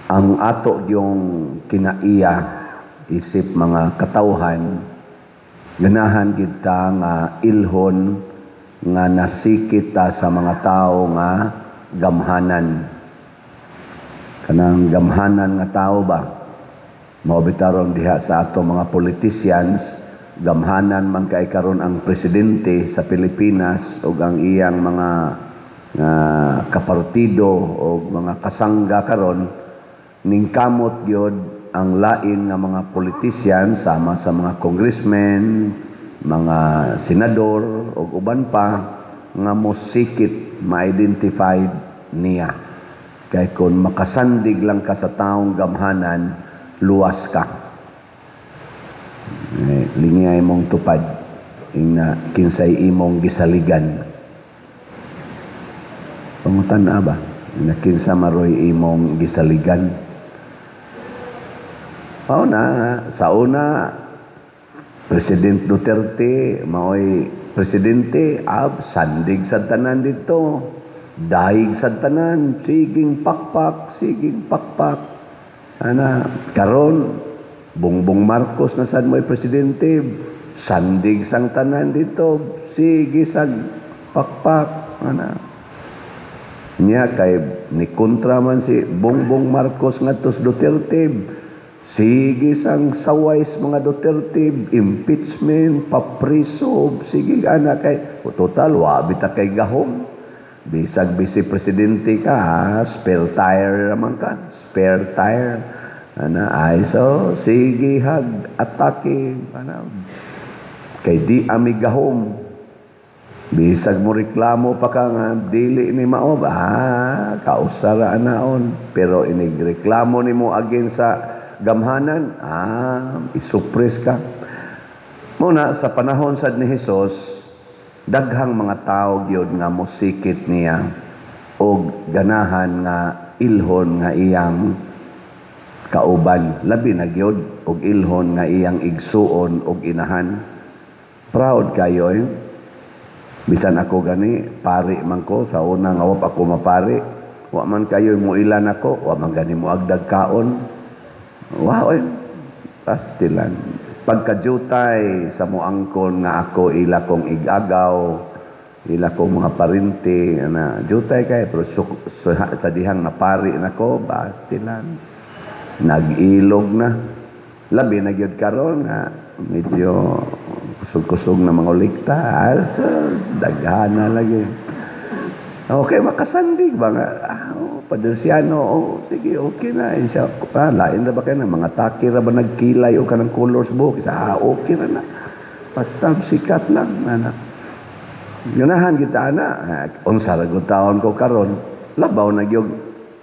Ang ato yung kinaiya isip mga katawhan, ganahan kita nga ilhon nga nasikit ta sa mga tao nga gamhanan. Kanang gamhanan nga tao ba? Mao bitaron diha sa ato mga politicians, gamhanan man kay karon ang presidente sa Pilipinas ug ang iyang mga kapartido o mga kasangga karon, ningkamot gyud ang lain nga mga politician sama sa mga congressmen, mga senador ug uban pa nga mosikit ma-identified niya. Kay kung makasandig lang ka sa taong gamhanan, luwas ka. Eh, lingay mong tupad ingna kinsay imong gisaligan. Pangutan na ba? Na kinsa maroy imong gisaligan. Mao na sa una, President Duterte maoy presidente, ab sandig sa tanan dito. Daig sa tanan, siging pakpak, siging pakpak. Ana, karon Bongbong Marcos na sad mo'y presidente, sandig sang tanan dito, sige sag pakpak, ana. Nya kay ni kontra man si Bongbong Marcos ngadto sa Duterte, sige sang saway sa mga Duterte, impeachment, papriso, sige ana kay total wa bita kay gahom. Bisag vice presidente ka, ha, spare tire naman ka, spare tire. Ana ay so sige hag atake ana kay di ami gahom. Bisag mo reklamo pa ka nga dili ni mao ba, kausara anaon. Pero inig reklamo nimo against sa gamhanan, isupres ka. Muna sa panahon sad ni Hesus, daghang mga tao gyud nga mosikit niya og ganahan nga ilhon nga iyang kauban, labi na gyud og ilhon nga iyang igsuon og inahan. Proud kayo eh. Bisan ako gani, pari man ko sa una nga wa pa ako mapari, wa man kayo muilan ako, wa man gani mo agdag kaon. Wa oy. Pastilan. Pagkajutay sa moangkon nga ako ila kong igagaw, ila kong mga parente, ana, jutay kay pero sa dihang napari nako, pastilan. Nag-ilog na. Labi na gyud karon nga medyo kusog-kusog na mga ulikta. Asa, daghana lagi. Okay, makasandig ba nga? Ah, oh, Padersiano, oh, sige, okay na. Isa, pa, lain ra ba kayo na? Mga taki ra ba nagkilay o kanang colors buhok? Isa, ah, okay ra na. Basta sikat lang, anak. Ganahan kita, ana. Ah, unsa ra gud taon ko karon. Labaw na gyud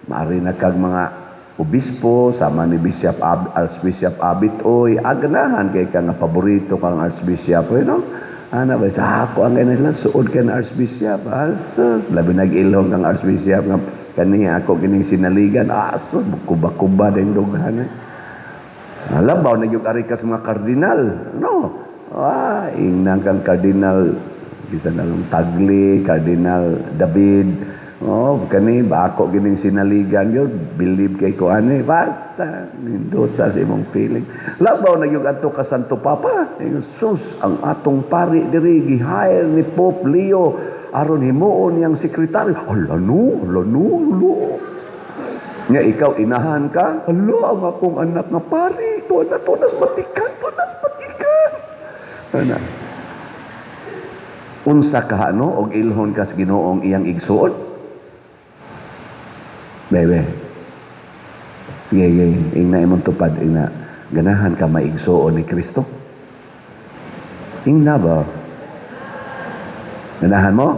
maari na kag mga obispo sama ni Bishop Archbishop Abit oy, aganahan kay ka nga paborito kang Archbishop oy, no? Ana ba sa ako ang ganun suod kay na Archbishop, asus, labi nag-ilong kang Archbishop nga kaniya ako kining sinaligan, asus, kuba-kuba din dughan eh. Labaw na gyud ari ka sa mga kardinal, no? Ah, ingnan kang Kardinal bisan na lang Tagli, Kardinal David. Oh, kani ba ako gining sinaligan yun, believe kay ko ani, basta nindota sa imong feeling. Labaw na gyud adto ka Santo Papa. Ingon, sus, ang atong pari diri gi-hire ni Pope Leo aron himuon niyang sekretaryo. Hala no, hala no, hala. Nga ikaw inahan ka, hala ang akong anak nga pari, tuwa na tuwa nas Vatican, tuwa nas Vatican. Ana. Unsa ka ano og ilhon kas Ginoong iyang igsuon? Bebe. Sige, sige. Ingna imong tupad, ingna. Ganahan ka maigsuon ni Kristo? Ingna ba? Ganahan mo?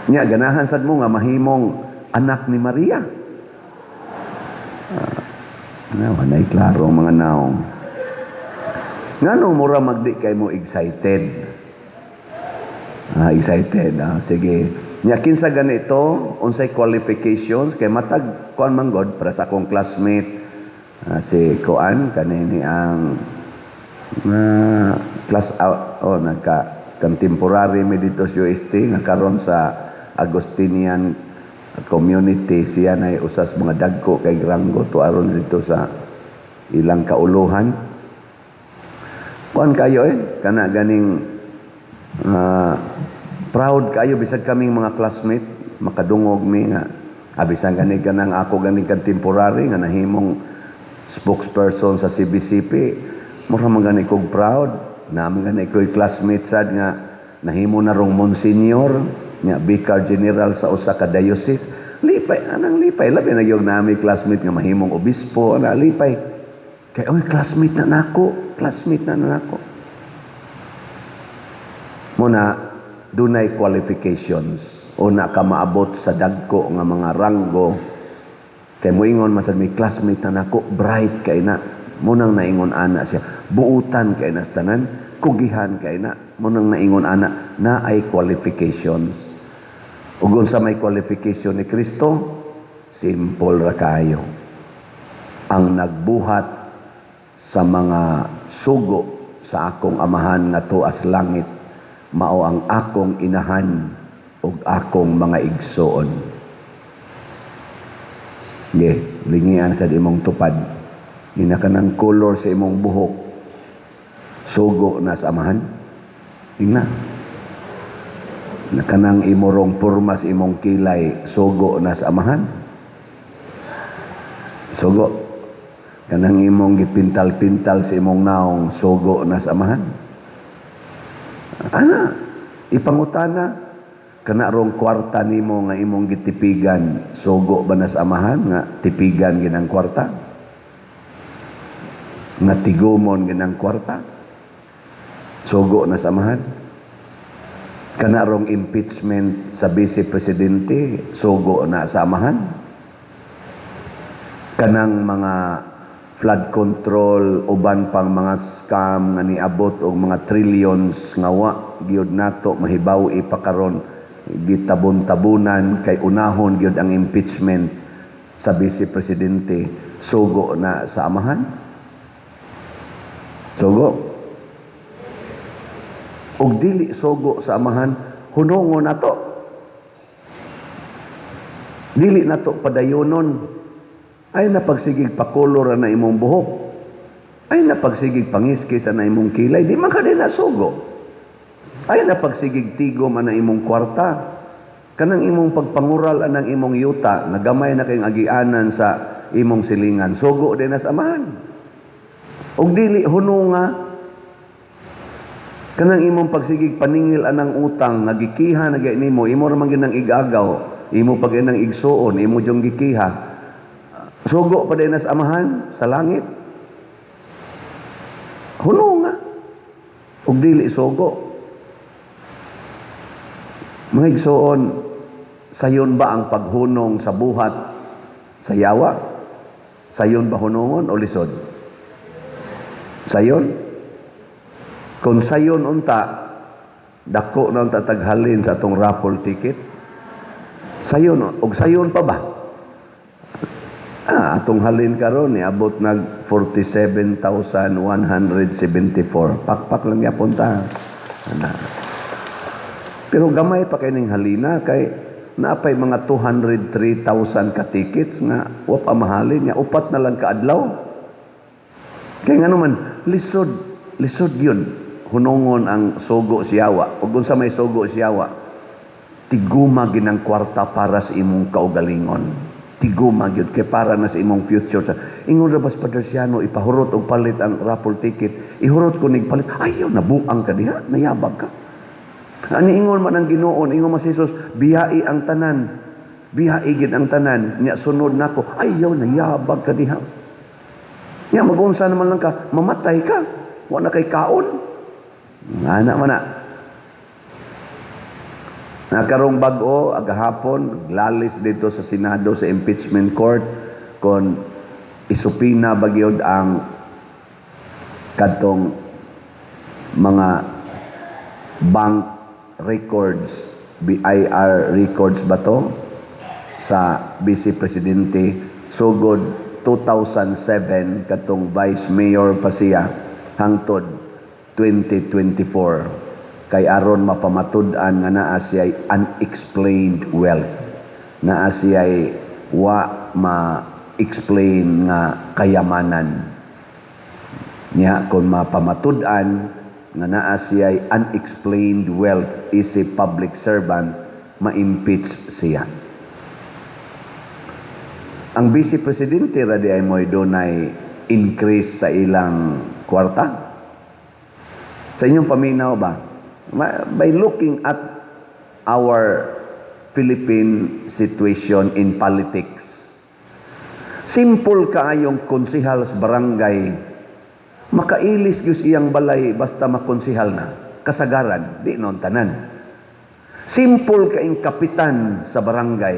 Nya, ganahan sad mo nga mahimong anak ni Maria. Ah, na, walay klaro ang mga naong. Nganong mura magdi kay mo excited? Ah, excited. Ah, sige. Nya kinsa ganito, unsay qualifications kay matag kuan man god para sa akong classmate, ah, si kuan kanini ang class out, oh, nagka contemporary mi dito sa UST nga karon sa Agustinian. Community. Siya na usas mga dagko kay ranggo to aron dito sa ilang kauluhan. Kuan kayo eh, kana ganing proud kayo bisag kaming mga classmate makadungog mi nga abisan gani kanang ako gani contemporary nga nahimong spokesperson sa CBCP, mura man gani kog proud na man gani ko'y classmate sad nga nahimo na rong monsignor nga vicar general sa usa ka diocese. Lipay anang lipay, labi na gyud nami classmate nga mahimong obispo. Ana, lipay kay, oy, classmate na nako, classmate na nako. Muna dunay qualifications una ka maabot sa dagko nga mga ranggo, kay moingon masad may classmate na nako, bright kay na, munang naingon ana siya, buutan kay na sa tanan, kugihan kay na, munang naingon ana na ay qualifications. Ug unsa may qualification ni Kristo? Simple ra kayo: ang nagbuhat sa mga sugo sa akong Amahan nga tuas langit, mao ang akong inahan ug akong mga igsoon. Ge, lingian sa imong tupad. Ina kanang color sa imong buhok, sugo na sa Amahan? Ingna. Na kanang imorong porma sa imong kilay, sugo na sa Amahan? Sugo. Kanang imong gipintal-pintal sa imong naong, sugo na sa Amahan? Ana, ipangutana, kana rong kwarta nimo nga imong gitipigan, sugo ba na sa Amahan nga tipigan ginang kwarta? Nga tigumon ginang kwarta? Sugo na sa Amahan? Kana rong impeachment sa vice presidente, sugo na sa Amahan? Kanang mga flood control, uban pang mga scam nga niabot og mga trillions nga wa gyud nato mahibaw pa karon, gitabon-tabunan kay unahon gyud ang impeachment sa vice presidente, sugo na sa Amahan? Sugo? Og dili sugo sa Amahan, hunongon nato. Dili nato padayonon. Ay napagsigig pakolor na imong buhok. Ay napagsigig pangiskis na imong kilay. Di man ka din nasugo. Ay napagsigig tigom na imong kwarta. Kanang imong pagpangural anang imong yuta, nagamay na kayong agianan sa imong silingan. Sugo din na sa Amahan? Og dili, hununga. Kanang imong pagsigig paningil anang utang, nagikiha na gyud nimo, imo ra man gyud nang igagaw, imo pa gyud nang igsuon, imo jung gikiha. Sugo pa din na sa Amahan sa langit? Hununga. Ug dili sugo. Mga igsuon, sayon ba ang paghunong sa buhat sa yawa? Sayon ba hunungon o lisod? Sayon? Kung sayon unta, dako na unta taghalin sa atong raffle ticket. Sayon, og sayon pa ba? Atong halin karon niabot nag 47,174. Pakpak lang yapon ta. Ana. Pero gamay pa kay ning halina kay naapay mga 203,000 ka tickets nga wa pa mahalin nga upat na lang kaadlaw. Kay ngano man lisod, lisod yun hunongon ang sugo siyawa. Ug unsa may sugo siyawa? Tiguma ginang kwarta para sa imong kaugalingon. Tiguma gyud kay para na sa imong future. Ingon ra bas Padre Siano, ipahurot og palit ang raffle ticket. Ihurot ko nig palit. Ayaw, nabuang ka diha, nayabag ka. Ani ingon man ang Ginoo, ingon man si Jesus, biyai ang tanan. Biyai gid ang tanan. Nya sunod nako. Ayaw, nayabag ka diha. Nya magunsa naman lang ka, mamatay ka. Wa na kay kaon. Ana man na. Nakarong bag-o agahapon, lalis dito sa Senado sa impeachment court kon isupina ba gyud ang kadtong mga bank records, BIR records ba to sa Vice Presidente sugod 2007, katong Vice Mayor pa siya, hangtod 2024, kay aron mapamatud-an nga naa siya unexplained wealth. Naa siya'y wa ma-explain nga kayamanan. Nya kung mapamatud-an nga naa siya'y unexplained wealth is a public servant, ma-impeach siya. Ang vice presidente ra diay mo'y dunay increase sa ilang kwarta. Sa inyong paminaw ba? By looking at our Philippine situation in politics, simple kaayong konsihal sa barangay, makailis gyud iyang balay basta makonsihal na. Kasagaran, di noon tanan. Simple kaing kapitan sa barangay,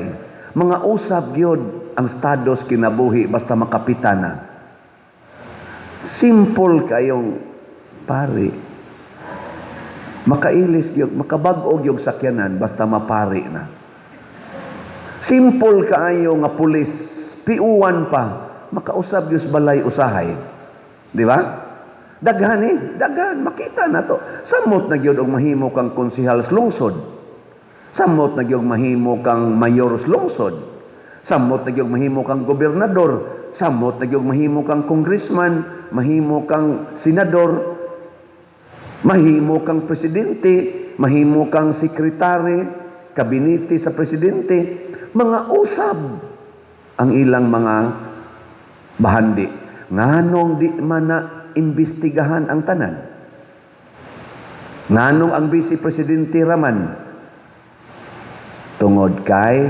mga usab gyud ang status kinabuhi basta makapitan na. Simple kayong pari, makailis gyud, makabag-o gyud sakyanan basta mapari na. Simple kaayo nga pulis, PO1 pa, makausab gyud sa balay usahay. Di ba? Daghan eh, daghan, makita na to. Samot na gyud og mahimo kang konsehal sa lungsod. Samot na gyud mahimo kang mayor sa lungsod. Samot na gyud mahimo kang gobernador. Samot na gyud mahimo kang congressman, mahimo kang senador, mahimo kang presidente, mahimo kang sekretary, kabinete sa presidente, mga usab ang ilang mga bahandi. Nganong di man na imbestigahan ang tanan? Nganong ang vice presidente raman? Tungod kay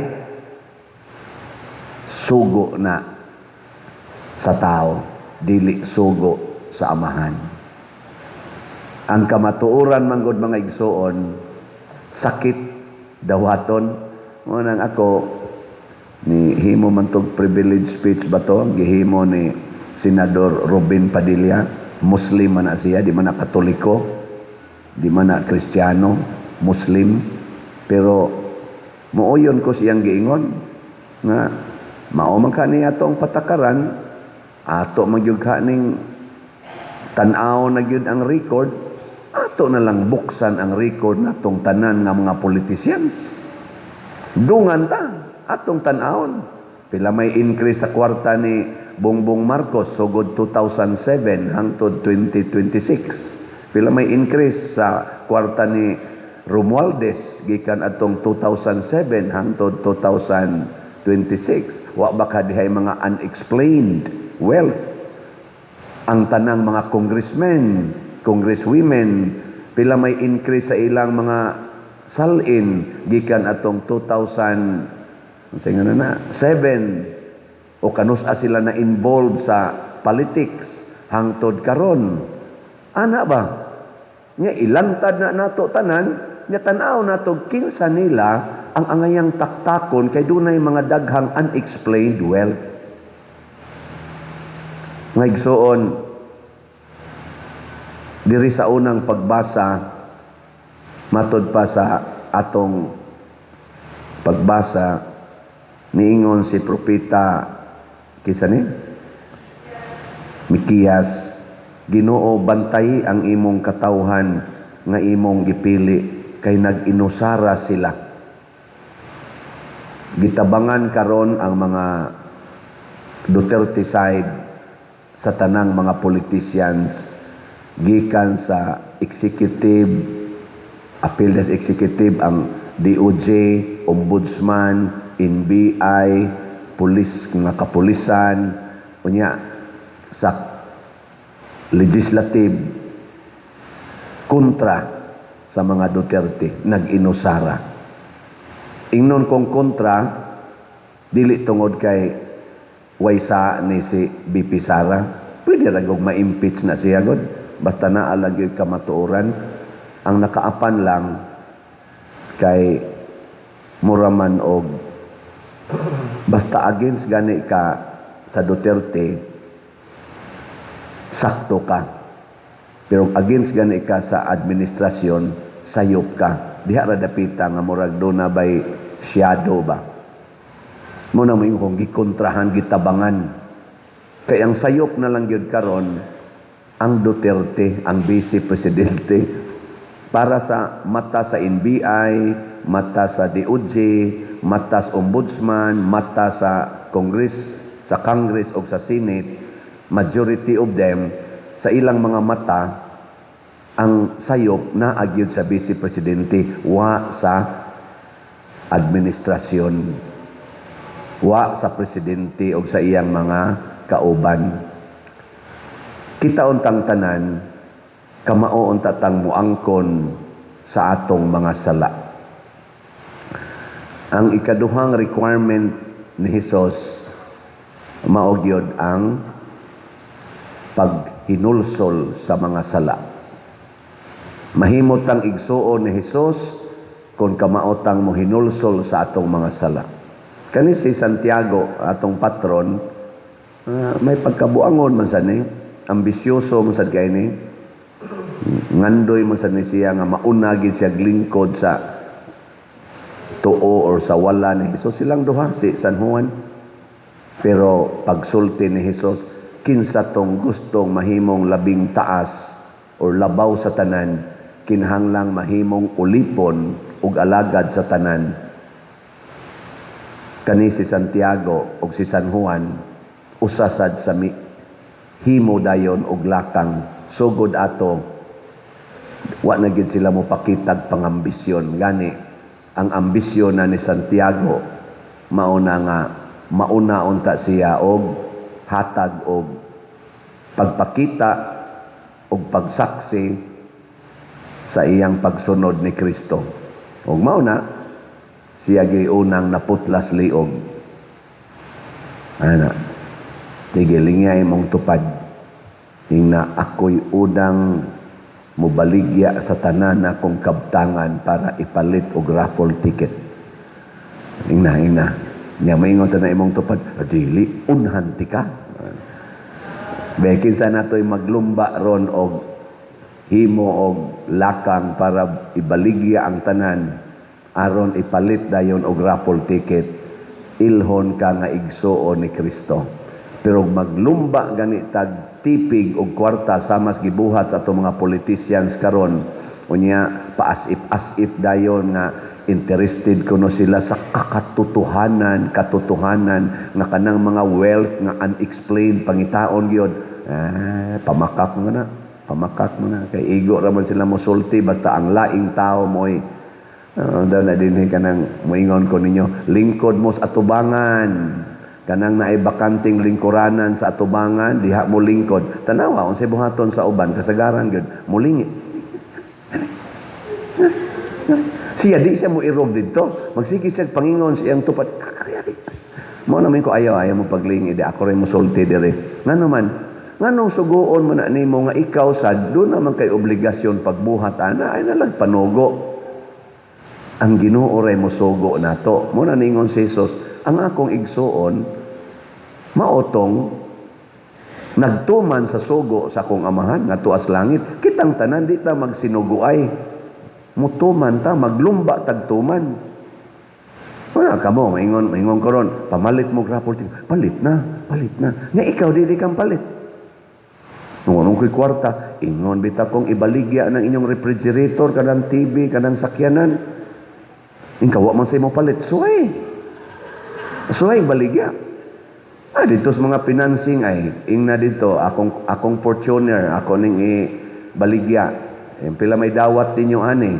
sugo na sa tao, dili sugo sa Amahan. Ang kamatuoran manggod, mga igsuon, sakit dawaton. Mao nang ako ni himo man tog privilege speech ba to, gihimo ni Senador Robin Padilla. Muslim man na siya, di man na Katoliko, di man na Kristiyano, Muslim, pero mooyon ko siyang giingon nga mao man kani atong patakaran, ato man gyud ning tan-aw na gyud ang record, ato na lang buksan ang record natong tanan nga mga politicians. Dungan ta atong tan-awon pila may increase sa kwarta ni Bongbong Marcos sugod 2007 hangtod 2026, pila may increase sa kwarta ni Romualdez gikan atong 2007 hangtod 2026. Wa ba ka dihay mga unexplained wealth? Ang tanang mga congressmen, congresswomen, pila may increase sa ilang mga salin gikan atong 2000 sa nga na 7 o kanus-a sila na involved sa politics hangtod karon, ana ba? Nya ilantad na nato tanan, nya tan-aw nato kinsa nila ang angayang taktakon kay dunay mga daghang unexplained wealth. Mga igsuon, diri sa unang pagbasa, matod pa sa atong pagbasa, niingon si propeta, kinsa ni? Mikiyas, "Ginoo, bantay ang imong katawhan nga imong gipili kay nag-inusara sila." Gitabangan karon ang mga Duterte side sa tanang mga politicians gikan sa executive, apil sa executive ang DOJ, Ombudsman, NBI, pulis nga kapulisan, unya sa legislative, kontra sa mga Duterte, nag-inusara. Ingnon kong kontra, dili tungod kay waysa ni si VP Sara. Pwede ra gog ma-impeach na siya god. Basta naa lang gyud kamatuoran. Ang nakaapan lang kay mura man og basta against gani ka sa Duterte, sakto ka. Pero against gani ka sa administrasyon, sayop ka. Diha ra dapita nga murag duna bay shadow ba. Mao na mo kung gikontrahan, gitabangan. Kay ang sayop na lang gyud karon ang Duterte, ang vice presidente, para sa mata sa NBI, mata sa DOJ, mata sa ombudsman, mata sa Congress, sa Congress o sa Senate, majority of them sa ilang mga mata ang sayop na agyod sa vice presidente, wa sa administrasyon, wa sa presidente o sa iyang mga kauban. Kita untang tanan, kamao unta tang muangkon sa atong mga sala. Ang ikaduhang requirement ni Jesus mao gyud ang paghinulsol sa mga sala. Mahimo tang igsuon ni Jesus kung kamao tang mohinulsol sa atong mga sala. Kani si Santiago, atong patron, may pagkabuangon man sad ni, ambisyoso man sad kay ni. Ngandoy man sad ni siya nga mauna gid siya lingkod sa tuo or sa wala ni Jesus. Silang duha si San Juan. Pero pagsulti ni Jesus, kinsa tong gustong mahimong labing taas or labaw sa tanan, kinahanglang mahimong ulipon ug alagad sa tanan. Kani si Santiago ug si San Juan usa sad sa himo dayon og lakang. Sugod ato, wa na gid sila mo pakitag pangambisyon. Gani ang ambisyon na ni Santiago mao na nga mauna unta siya og hatag og pagpakita og pagsaksi sa iyang pagsunod ni Kristo. Ug mao na siya unang naputlas liog. Ana. Sige, lingya imong tupad. Ingna, "Ako'y unang mubaligya sa tanan akong kabtangan para ipalit og raffle ticket." Ingna, ingna. Nya maingon sa na imong tupad, "Dili, unhan ti ka." Be, kinsa nato'y maglumba ron og himo og lakang para ibaligya ang tanan aron ipalit dayon og raffle ticket, ilhon ka nga igsuon ni Kristo. Pero maglumba gani tag tipig og kwarta sama sa gibuhat sa atong mga politicians karon, unya paas if dayon nga interested kuno sila sa kakatotohanan, katotohanan nga kanang mga wealth nga unexplained pangitaon gyud. Ah, pamakak mo na, pamakak mo na kay igo ra man sila mosulti basta ang laing tao mo'y daw na dinhi kanang moingon ko ninyo, lingkod mo sa atubangan, kanang naay bakanting lingkuranan sa atubangan, diha mo lingkod. Tanawa unsay buhaton sa uban, kasagaran gyud mulingi siya, di siya mo irog didto, magsige siya pangingon sa iyang tupad. Mo naman ko, ayaw, ayaw mo paglingi di, ako rin mosulti dire. Ngano man, nganong suguon mo na nimo nga ikaw sad do naman kay obligasyon pagbuhat ana ay nalag panugo? Ang Ginoo ray mosugo nato. Mo na ningon si Jesus, ang akong igsuon maotong nagtuman sa sugo sa akong Amahan nga tuas langit. Kitang tanan di ta magsinuguay, mutuman ta, maglumba tagtuman. Wala kamo maingon, maingon ko ron, pamalit mo raffle ticket. Palit na, palit na. Nga ikaw dili kang palit. Nung ko'y kwarta, ingon bitaw kong ibaligya ng inyong refrigerator, kanang TV, kanang sakyanan. Ikaw wa man sa imo palit. Suway. Suway baligya. Ah, dito sa mga financing ay, ingna dito, akong Fortuner, ako ning i-baligya. Yung pila may dawat ninyo ani.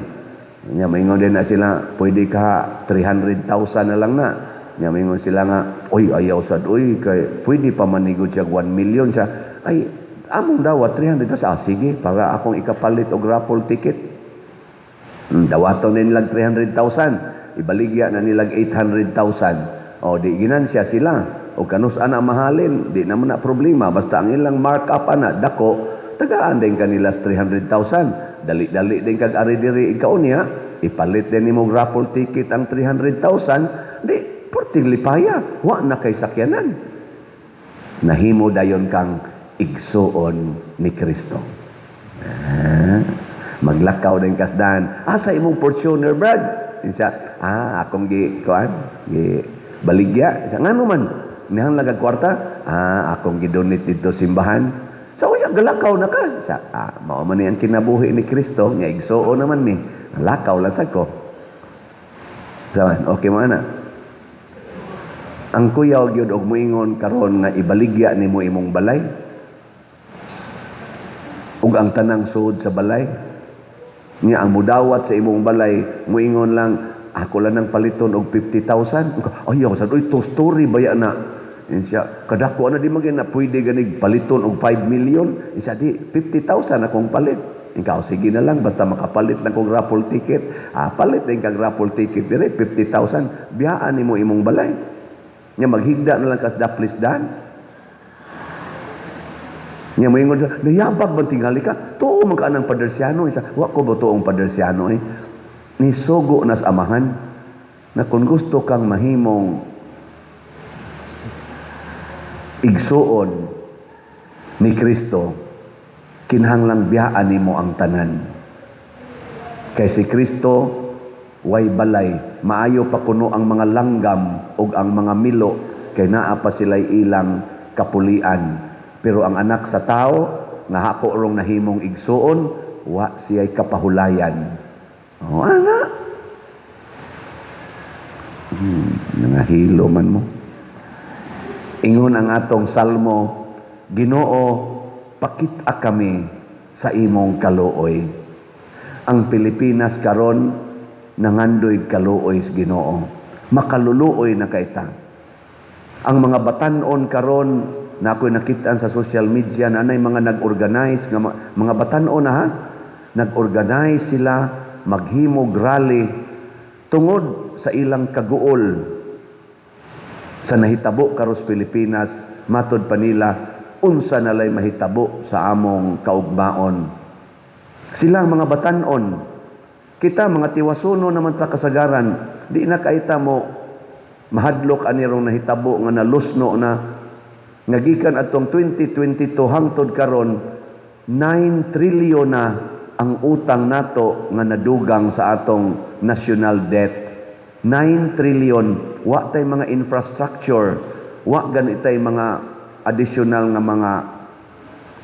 Nya maingon din na sila, pwede ka 300,000 na lang na. Nya maingon sila nga, "Oy, ayaw sad, oy, kay pwede pa manigod siya 1 million siya." Ay, among dawat 300,000. Ah, sige, para akong ikapalit og raffle ticket. Dawaton na nilag 300,000. Ibaligya na nilag 800,000. O, di ginansya sila. O kanus ana mahalin, di naman na problema. Basta ang ilang markup ana, dako, tagaan din kanila sa 300,000. Dali-dali din kag ari diri ikaw niya, ipalit din nimo raffle ticket ang 300,000, di perting lipaya, wa na kay sakyanan. Nahimo dayon kang igsuon ni Kristo. Ah, maglakaw din kasdan. Ah, sa imong Fortuner, Brad. Isa, akong gi kuan, gi baligya. Isa, ngano man? Nihang lagag kwarta? Ah, akong gi-donate dito simbahan. Sa uya, galakaw na ka. Sa, mao man ni ang kinabuhi ni Kristo, nga igsuon naman mi. Lakaw lang sa ko. Saman, okay mo na. Ang kuyaw gyud og moingon karon nga ibaligya nimo imong balay ug ang tanang suod sa balay. Nya ang mudawat sa imong balay moingon lang, "Ako lang nang paliton og 50,000." Ayaw sad, uy, two story baya na. Yan siya, kadako na di man na pwede ganig paliton og 5 million. Siya, di 50,000 akong palit. Ikaw, sige na lang, basta makapalit lang kong raffle ticket. Ah, palit din kag raffle ticket dire, 50,000. Biyaan nimo imong balay. Nya maghigda na lang kas daplis dan. Nya moingon siya, "Nayabag man tingali ka? Tuo man ka anang padersyano." Isa, wa ko ba tuong padersyano eh. Nisugo nas amahan na kung gusto kang mahimong igsuon ni Kristo, kinahanglang biyaan nimo ang tanan. Kay si Kristo way balay, maayo pa kuno ang mga langgam ug ang mga milo kay naa pa sila'y ilang kapulian. Pero ang anak sa tao nga hako rong nahimong igsuon, wa siya'y kapahulayan. Oh, ana. Nangahilo man mo. Ingon ang atong salmo, "Ginoo, pakita kami sa imong kaluoy." Ang Pilipinas karon nangandoy kaluoy sa Ginoo. Makaluluoy na kayta. Ang mga batanon karon na ako'y nakitaan sa social media na anay mga nag-organize nga mga batanon na ha, nag-organize sila maghimog rally tungod sa ilang kaguol sa nahitabo karos Pilipinas. Matod pa nila, unsa nalay mahitabo sa among kaugmaon. Sila ang mga batanon. Kita mga tiwasuno naman ta kasagaran, di na kaita mo mahadlok ani rong nahitabo nga nalusno na nga gikan atong 2022 hangtod karon, 9 trillion na ang utang nato nga nadugang sa atong national debt. 9 trillion. Wa tay mga infrastructure, wa gani tay mga additional nga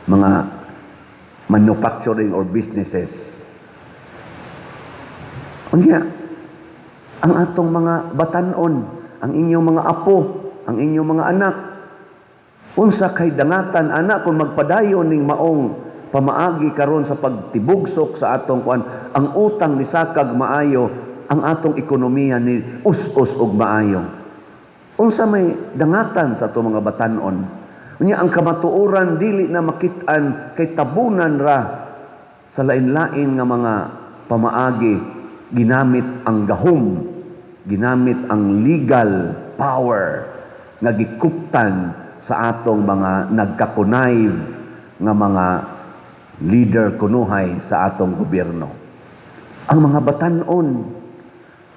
mga manufacturing or businesses. Unya ang atong mga batanon, ang inyong mga apo, ang inyong mga anak, unsa kay dangatan ana kung magpadayon ning maong pamaagi karon sa pagtibugsok sa atong kuan? Ang utang ni sakag maayo, ang atong ekonomiya ni us-us og maayo. Unsa may dangatan sa atong mga batanon? Unya ang kamatuoran dili na makit-an kay tabunan ra sa lain-lain nga mga pamaagi, ginamit ang gahom, ginamit ang legal power nga gikuptan sa atong mga nagka-connive nga mga leader kunuhay sa atong gobyerno. Ang mga batanon,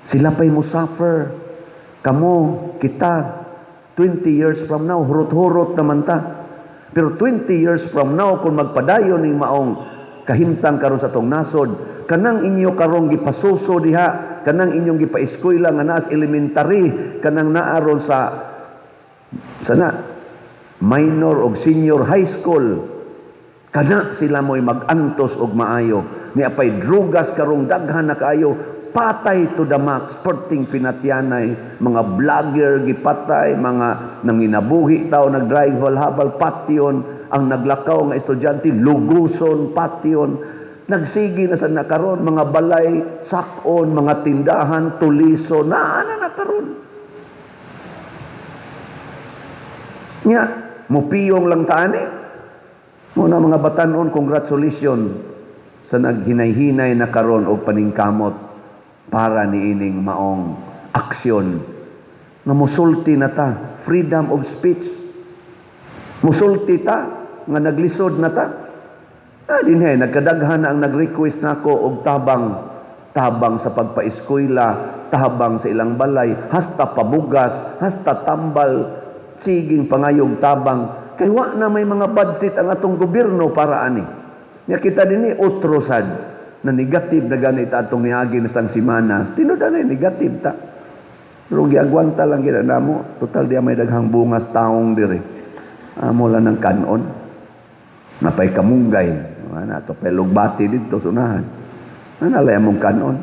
sila pa'y musuffer. Kamo, kita, 20 years from now, hurot-hurot naman ta. Pero 20 years from now, kung magpadayon ning maong kahimtang karon sa atong nasod, kanang inyo karong gipasuso diha, kanang inyong gipaeskwela nga naas elementary, kanang naaron sa sana minor og senior high school, kana sila mo'y mag-antos og maayo. Ni apay drugas karong daghan na kaayo, patay to the max, perting pinatyanay, mga vlogger gipatay, mga nanginabuhi tao nagdrive habal patyon, ang naglakaw nga estudyante luguson patyon. Nagsigi na sa nakaron, mga balay sakon, mga tindahan tuliso na ana na karon. Nya mupiyong lang taani mo na. Mga batanon, congratulations sa naghinay-hinay na karon og paningkamot para niining maong aksyon nga musulti na ta, freedom of speech. Musulti ta nga naglisod na ta. Ah, dinhe nagkadaghan na ang nag-request nako og tabang, tabang sa pagpaeskwela, tabang sa ilang balay, hasta pabugas, hasta tambal, siging pangayog tabang kay wa na may mga budget ang atong gobyerno para ani. Nya kita dinhi otro sad na negative na ganit atong niagi na sang simana. Tinuod na negative ta. Pero giagwanta lang gid namo. Total di may daghang bungas taong diri. Amo lang ng kanon. Napay kamunggay. Ana to pelugbati didto sunahan. Ana lay among kanon.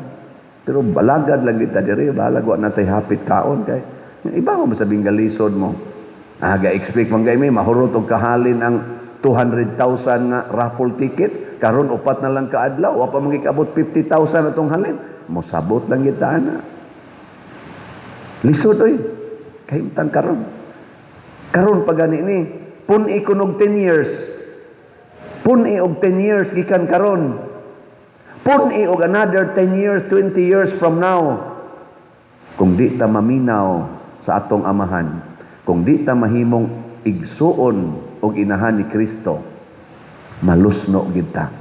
Pero balagad lang kita diri, balag wa natay hapit kaon kay Iba mo sabing galisod mo. Ah, ga-expect man kay mi mahurot og kahalin ang 200,000 nga raffle tickets. Karon 4 na lang kaadlaw, wa pa man gikabot 50,000 atong halin. Mosabot lang kita ana. Lisod oy. Kahimtang karon. Karon pa gani ni, pun-i kunog 10 years. Pun-i og 10 years gikan karon. Pun-i og another 10 years, 20 years from now. Kung di ta maminaw sa atong Amahan, kung di ta mahimong igsuon og inahan ni Kristo, malusno gid ta.